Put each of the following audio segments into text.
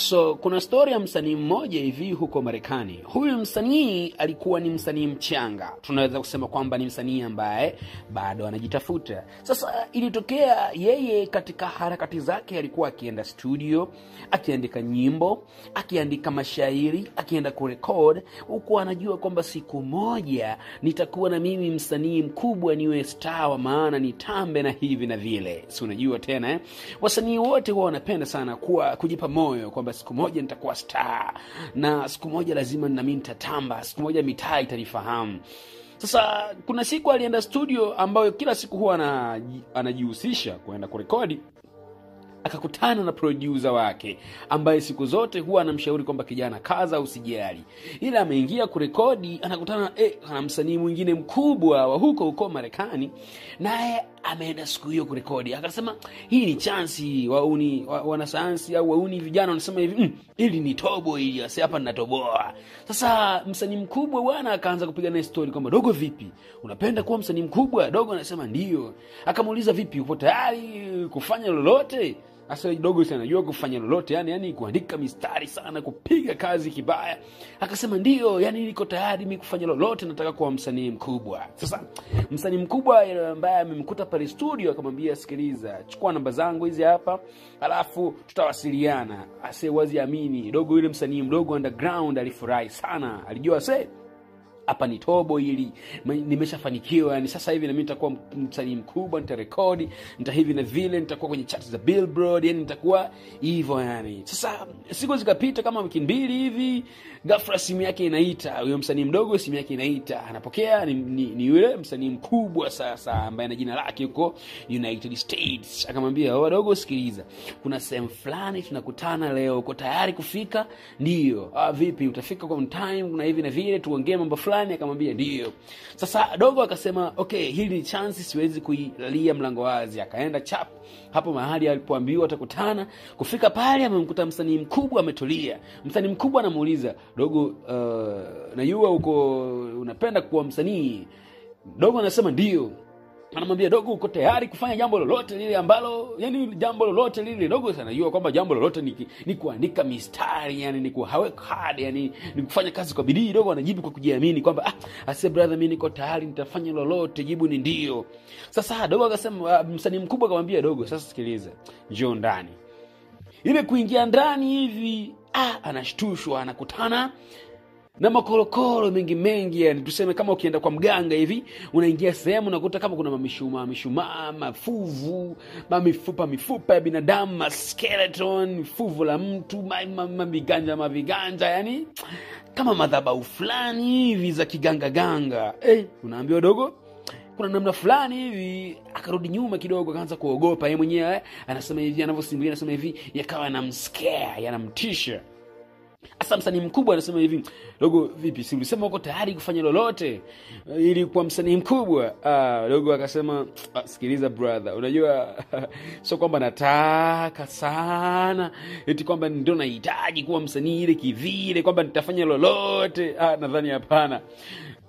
So kuna story ya msanii mmoja hivi huko Marekani. Huyu msanii alikuwa ni msanii mchanga. Tunaweza kusema kwamba ni msanii ambaye bado anajitafuta. Sasa ilitokea yeye katika harakati zake alikuwa akienda studio, akiandika nyimbo, akiandika mashairi, akienda kurekod, huku anajua kwamba siku moja nitakuwa na mimi msanii mkubwa, niwe star wa maana, nitambe na hivi na vile. Si unajua tena eh? Wasanii wote huwa wanapenda sana kuwa kujipa moyo kwamba siku moja nitakuwa star, na siku moja lazima na mimi nitatamba, siku moja mitaa itanifahamu. Sasa kuna siku alienda studio ambayo kila siku huwa anajihusisha kwenda kurekodi. Akakutana na producer wake ambaye siku zote huwa anamshauri kwamba kijana, kaza, usijali. Ila ameingia kurekodi, anakutana na msanii mwingine mkubwa wa huko huko Marekani, naye ameenda siku hiyo kurekodi. Akasema hii ni chance, wauni wanasayansi au wauni vijana wanasema hivi, hili ni tobo hili, ase hapa ninatoboa. Sasa msanii mkubwa bwana akaanza kupiga naye story kwamba dogo, vipi, unapenda kuwa msanii mkubwa? Dogo anasema ndio. Akamuuliza vipi, upo tayari kufanya lolote? Asa dogo sana anajua kufanya lolote, yani kuandika mistari sana, kupiga kazi kibaya. Akasema ndio, yani niko tayari mimi kufanya lolote, nataka kuwa msanii mkubwa. Sasa msanii mkubwa ambaye amemkuta pale studio akamwambia, sikiliza, chukua namba zangu hizi hapa, alafu tutawasiliana. Ase wazi amini, dogo yule msanii mdogo underground alifurahi sana, alijua ase hapa ni tobo hili, nimeshafanikiwa, yani sasa hivi na mimi nitakuwa msanii mkubwa, nitarekodi, nita hivi na vile, nitakuwa kwenye charts za Billboard, yani nitakuwa hivyo yani. Sasa siku zikapita kama wiki mbili hivi, ghafla simu yake inaita, huyo msanii mdogo simu yake inaita, anapokea ni yule msanii mkubwa sasa ambaye ana jina lake huko United States. Akamwambia, "Oh dogo, sikiliza, kuna sehemu fulani tunakutana leo, uko tayari kufika?" "Ndio." "Ah, vipi, utafika kwa time? Kuna hivi na vile, tuongee mambo fulani." Akamwambia ndio. Sasa dogo akasema okay, hili ni chance, siwezi kuilalia mlango wazi. Akaenda chap hapo mahali alipoambiwa atakutana. Kufika pale amemkuta msanii mkubwa ametulia. Msanii mkubwa anamuuliza, dogo, najua uko unapenda kuwa msanii. Dogo anasema ndio. Anamwambia dogo, uko tayari kufanya jambo lolote lile ambalo, yani jambo lolote lile? Dogo sana anajua kwamba jambo lolote ni kuandika mistari, yani ni work hard, yani ni kufanya kazi kwa bidii. Dogo anajibu kwa kujiamini kwamba ase brother, mimi niko tayari, nitafanya lolote, jibu ni ndio. Sasa dogo akasema, msanii mkubwa akamwambia dogo, sasa sikiliza, njoo ndani. Ile kuingia ndani hivi, anashtushwa, anakutana na makorokoro mengi mengi, yani tuseme kama ukienda kwa mganga hivi, unaingia sehemu unakuta kama kuna mamishumaa, mishumaa, mafuvu, mamifupa, mifupa ya binadamu, ma skeleton, fuvu la mtu, maviganja, maviganja, yani kama madhabahu fulani hivi za kiganga ganga. Unaambiwa dogo kuna namna fulani hivi. Akarudi nyuma kidogo, akaanza kuogopa yeye mwenyewe, anasema hivi, anavyosimulia anasema hivi, yakawa yanamscare, yanamtisha. Asa msanii mkubwa anasema hivi, dogo vipi, si ulisema uko tayari kufanya lolote ili kuwa msanii mkubwa? Dogo akasema, sikiliza brother, unajua sio kwamba nataka sana eti kwamba ndio nahitaji kuwa msanii ile kivile kwamba nitafanya lolote. Nadhani hapana.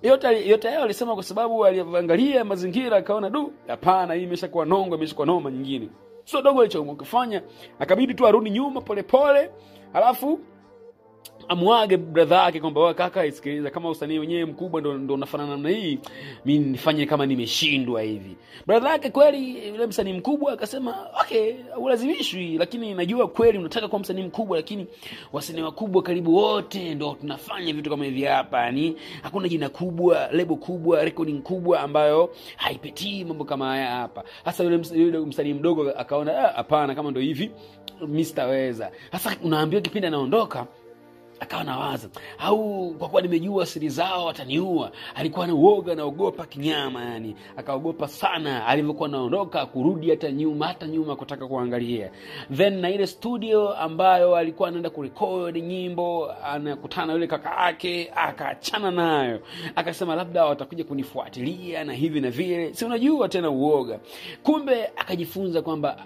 Yote hayo alisema kwa sababu aliangalia mazingira akaona du, hapana, hii imeshakuwa nongo, imeshakuwa noma nyingine. So dogo alichokifanya akabidi tu arudi nyuma polepole, alafu amuage brother yake kwamba wewe kaka, isikiliza, kama usanii wenyewe mkubwa ndo unafanana namna hii, mimi nifanye kama nimeshindwa hivi. Brother yake kweli yule msanii mkubwa akasema okay, ulazimishwi, lakini najua kweli unataka kuwa msanii mkubwa, lakini wasanii wakubwa karibu wote ndo tunafanya vitu kama hivi hapa, yani hakuna jina kubwa, lebo kubwa, recording kubwa ambayo haipetii mambo kama haya hapa. Hasa yule msanii mdogo akaona hapana, kama ndo hivi mimi sitaweza. Sasa unaambiwa kipindi anaondoka akawa nawaza, au kwa kuwa nimejua siri zao wataniua. Alikuwa na uoga, naogopa kinyama, yani akaogopa sana alivyokuwa naondoka kurudi hata nyuma kutaka kuangalia. Then na ile studio ambayo alikuwa anaenda kurekodi nyimbo, anakutana yule kaka yake, akaachana nayo, akasema labda watakuja kunifuatilia na hivi na vile, si unajua tena uoga. Kumbe akajifunza kwamba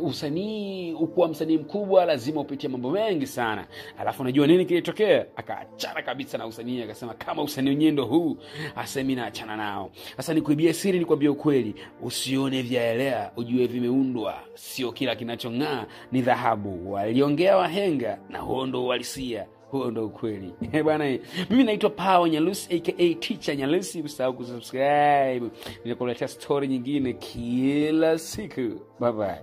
usanii, ukuwa msanii mkubwa lazima upitie mambo mengi sana. Alafu unajua nini kilitokea? Akaachana kabisa na usanii, akasema kama usanii wenyewe ndo huu, asa mimi naachana nao. Sasa nikuibia siri, nikwambie ukweli, usione vyaelea ujue vimeundwa. Sio kila kinachong'aa ni dhahabu. Waliongea wahenga, na huo ndo uhalisia, huo ndo ukweli. Bwana, mimi naitwa Pao Nyalusi aka Teacher Nyalusi. Usisahau kusubscribe, ninakuletea story nyingine kila siku. Bye bye.